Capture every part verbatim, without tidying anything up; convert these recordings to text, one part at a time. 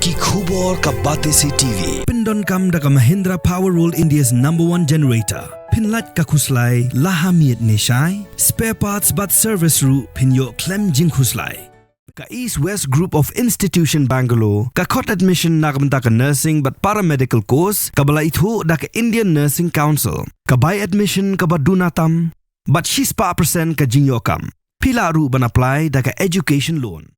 Ki khubor ka Batesi T V. Pyndonkam da ka Mahindra Power World, India's number one generator. Pynlait ka khuslai la ha miet ne shai. Spare parts bad service ruh phin ïoh khlem jingkhuslai. Ka East West Group of Institution Bangalore ka khot admission na ka bynta ka nursing bad paramedical course kaba la ithuh da ka Indian Nursing Council. Ka bai admission kaba duna tam bad shispah percent ka jingïoh kam. Phi lah ruh ban apply da ka education loan.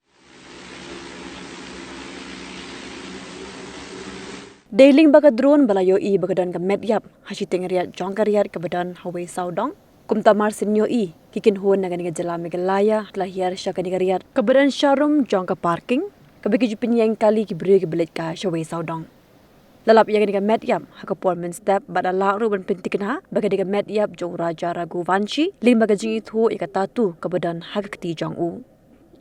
Dei lyngba ka drone ba la ïohi ba ka don ka met ïap ha shiteng riat jong ka riat kaba don ha Wei Sawdong. Kumta mar shen ïohi, ki kynhun na kane ka jylla Meghalaya la hiar sha kane ka riat kaba don sharum jong ka parking kaba ki ju pynïeng kali ki briew kiba leit kai sha Wei Sawdong. La lap ïa kane ka met ïap ha ka por mynstep bad la lah ruh ban pynthikna ba ka dei ka met ïap jong u Raja Raghuvanshi lyngba ka jingithuh ïa ka tattoo kaba don ha ka kti jong u.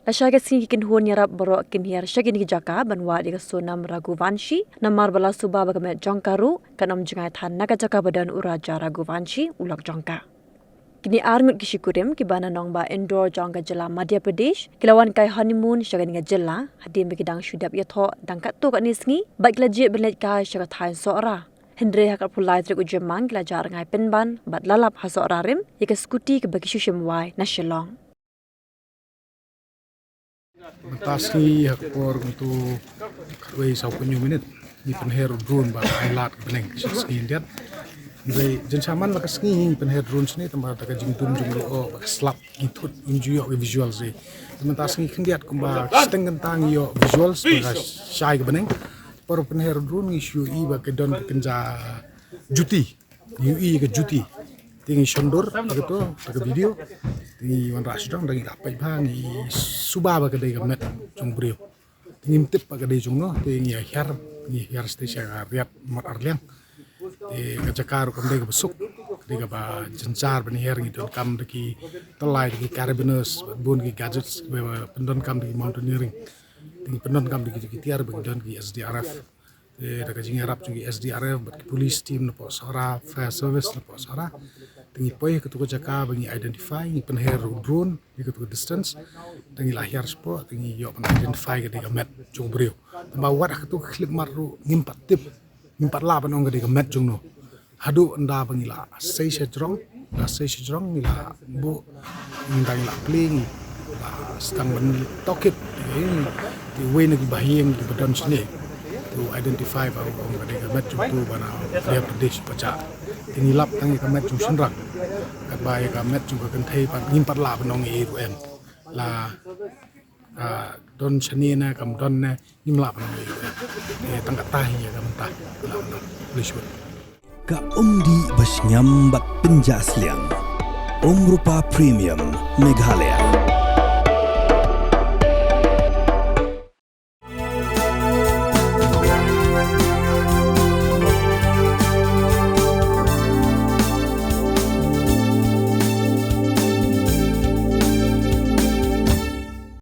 Lashai ka sngi ki kynhun ïarap baroh kin hiar sha kine ki jaka ban wad ïa ka Sonam Raghuvanshi, namar ba la suba ba ka met jong ka ruh kan ym jngai than na ka jaka ba don u Raja Raghuvanshi u lok jong ka. Kine ar ngut ki shikurim kiba na nongbah Indore jong ka jylla Madhya Pradesh ki la wan kai honeymoon sha kane ka jylla hadien ba ki dang shu dep ïathoh tang katto katne sngi bad ki la jied ban leit kai sha ka thaiñ Sohra. Hynrei ha ka arphew lai tarik u Jymmang ki la jah rngai pynban bad la lap ha Sohra rim ïa ka scooty kaba ki shu shim wai na Shillong. Mynta sngi ha ka por kumto khatwei sawphew hynñiew minit ngi pynher u drone ba ai lad ka bneng shi sngi khyndiat. Hynrei jan shaman la ka sngi ngi pynher drone shane tang ba da ka jingdum jong u lyoh ba ka slap ngi thut ngim ju ïoh ki visuals re. Mynta sngi khyndiat kumba shiteng kynta ngi ïoh visuals ba ka shai ka bneng. Por pynher u drone ngi shu ïohi ba ka don ka kynja juti. Ngi ïohi ka juti. Te ngi shon dur ïa kato, ïa ka video. Te ngi wanrah sha jrong, da ngi la peit bha, ngi suba ba ka dei ka met jong u briew. Te ngim tip ba ka dei jong no, te ngi hiar, ngi hiar shatei sha ka riat Mot Arliang. Te ka jaka ruh kam dei kaba suk, ka dei kaba jynjar ban hiar, ngi donkam da ki tyllai, da ki carabiners, bad bun ki gadgets, ba pyndonkam da ki mountaineering. Te ngi pyndonkam da ki, da ki tiar, ba ngi don ki S D R F. Te da ka jingïarap jong ki S D R F bad ki police team napoh Sohra, fire service napoh Sohra. Te ngi poi ha kato ka jaka ba ngi identify, ngi pynher u drone ïa kato ka distance. Te ngi la hiar shapoh, te ngi ïoh ban identify ka dei ka met jong u briew. Tangba wat ha kato ka khyllipmat ruh ngim pat tip, ngim pat lah ban ong ka dei ka met jong no. Haduh ynda ba ngi la sei sha jrong, la sei sha jrong ngi la buh, ynda ngi la plie ngi la sdang ban tohkit ïa ki, te uwei na ki bahaïing kiba don shane. Te u identify ba u ong ka dei ka met jong uto uba na Madhya Pradesh ba jah. Te ngi lap tang ïa ka met jong u shynrang. Katba ïa ka met jong ka kynthei pat ngim pat lah ban ong ei ruh em. La ka don shane ne kam don ne ngim lah ban ong ei ruh em. Te tang katta hi ïa ka mynta. Lah ban ong. Khublei shibun. Ka umdih ba shngiam bad pynjah sliang. Umrupa Premium Meghalaya.